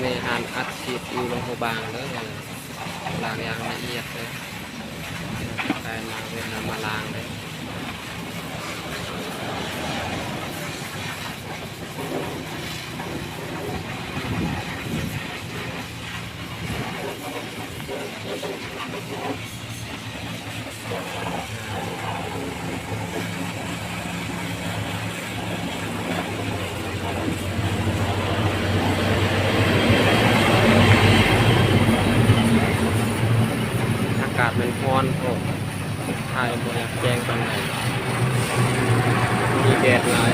ນີ້ຮ້ານອັດສີດຢູ່ຫຼວງພະບາງເດີ, ລ້າງຢ່າງລະອຽດເດີ, ໄປມາເວລາມາລ້າງເດີ. ອາກາດແມ່ນຮ້ອນໂພດ. ຖ່າຍບໍ່ຢາກແຈ້ງປານໃດ, ມີແດດຫຼາຍ.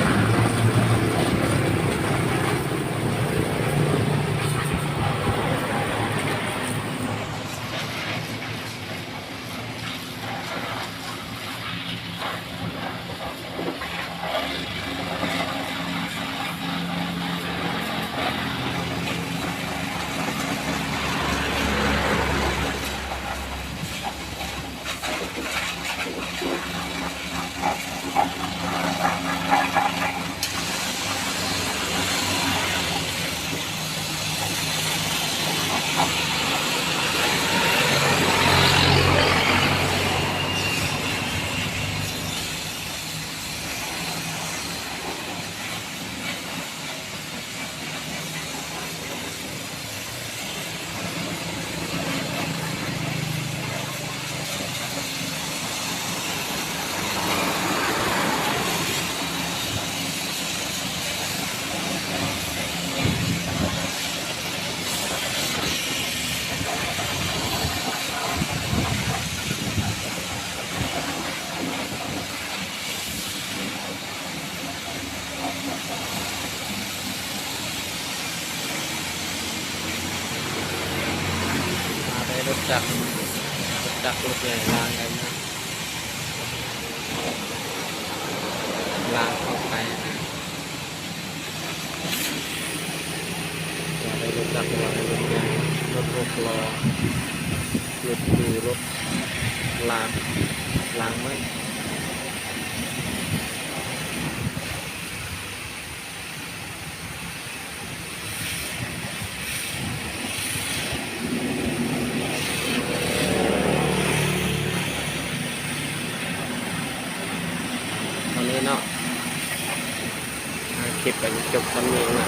ມາໄດ້ລົດຈັກ, ລົດຈັກລົດໃຫຍ່ລ້າງໄດ້ໝົດ, ລ້າງເຂົ້າໄປ. ວ່າໄດ້ລົດຈັກ, ວ່າໄດ້ລົດໃຫຍ່, ລົດຫົກລໍ້, ລົດຕູ້, ລົດລາກ, ລ້າງໝົດ. ເທົ່ານີ້ເນາະ, ຄລິບກໍຈະຈົບສ່ຳນີ້ເນາະ.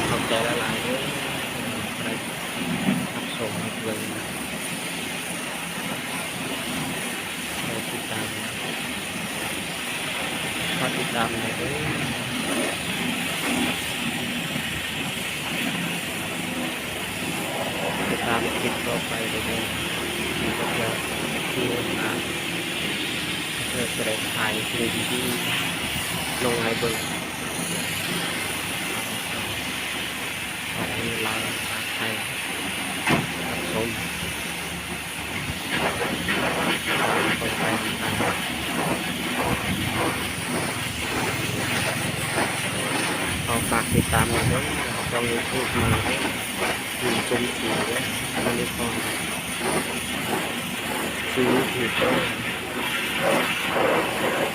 ຂອບໃຈຫຼາຍໆເດີ ທີ່ໄດ້ຮັບຊົມຮັບເບິ່ງ. ກົດຕິດຕາມ, ກົດຕິດຕາມໃຫ້ເດີ, ຕິດຕາມຄລິບຕໍ່ໄປເດີ. ທີ່ຈະເພື່ອມີໂອກາດ ເພື່ອຈະໄດ້ຖ່າຍສິ່ງດີໆລົງໃຫ້ເບິ່ງ. ຂອບໃຫ້ລາວພາໃຜຮັບຊົມ. ຂໍຝາກຕິດຕາມເດີ ຊ່ອງຢູທູບໃໝ່ເດີ ຢູ່ຊົມຟຣີເດີ ບໍ່ໄດ້ຂອງຟຣີຢູ່ເດີ.